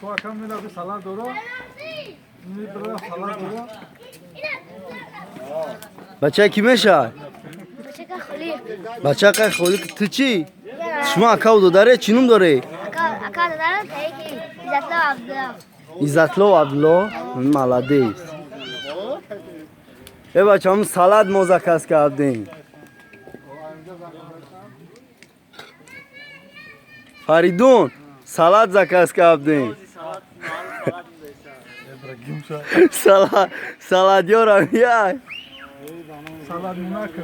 تو اکم میلا سالاد دورو سالاد دورو. بچه کی میشه؟ بچه که خولی. تو چی؟ شما اکاو داره چی نوم داره؟ اکا داره که عزتلو عبدالله. عزتلو عبدالله молодец. ای بچه هم سالاد ما заказ کردیم. فریدون سالاد заказ کردیم. سالاد سالادیارم یای. سالاد موناکو.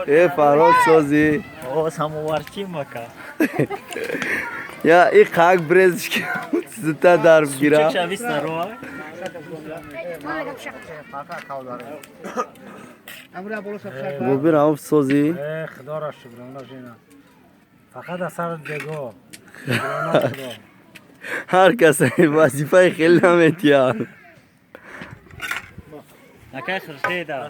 ای فراد سازی. او سموارچی مکا. یا ای خاک برزش که زودتر در بگیرم. چه شویس نرو. ببین او سازی. خدا را شکر الله. فقط اثر دگو. هر کس وظیفه خیلی نمیتیا. اکای خرشیدا.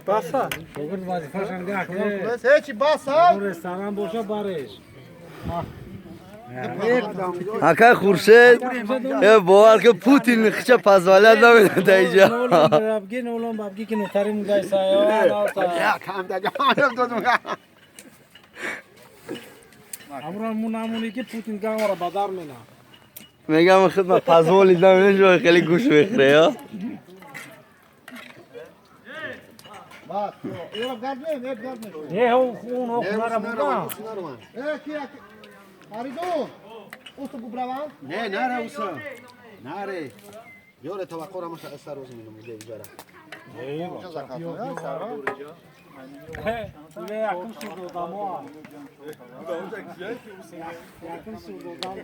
بس میگه بس هیچی بس رستوران باشه برش. اکای خورشید باور که پوتین خچه پزوالت نمیده اینجا. بابگی نولم بابگی که نوتری مونده سایه. امران مون نمونی که پوتین گاورا بدار مینا. میگم خدمت پزوالی نمیده خیلی گوش میخوره یا. نه اون اون خونه را نه نره اوسا نره یاره توقع را مثل اثر روز مینم دیگه جرا. یکم سود دادم. یکم سود دادم.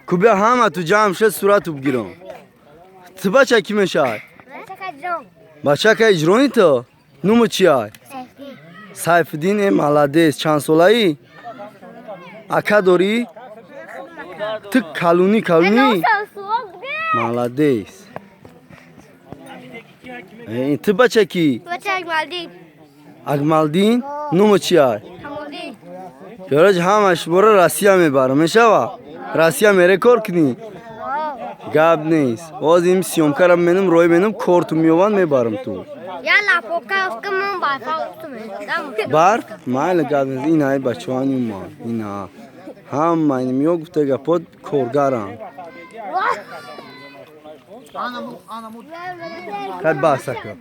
کوبه همه تو جمع شد صورتو بگیرم. تو بچه کی میشه؟ بچه که اجرانی تو؟ نومو چی های؟ سیفدین молодец. چند ساله‌ای؟ اکا داری؟ تو کلونی کلونی؟ молодец. تو بچه کی؟ بچه اکمالدین. اکمالدین؟ نومو چی های؟ کمالدین. یارج همش برو روسیه میبرم میشوه؟ روسیه میره کار کنی؟ گپ نیست. باز این съёмка را منم روی منم کارتو میوان میبرم تو. یالا پوکا اسکم برف برف مایل گپ نیست. این های بچه‌ها ما اینا هم این میو گفته گپات کارگرم. خیلی بحث کن.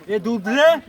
ای دوبله.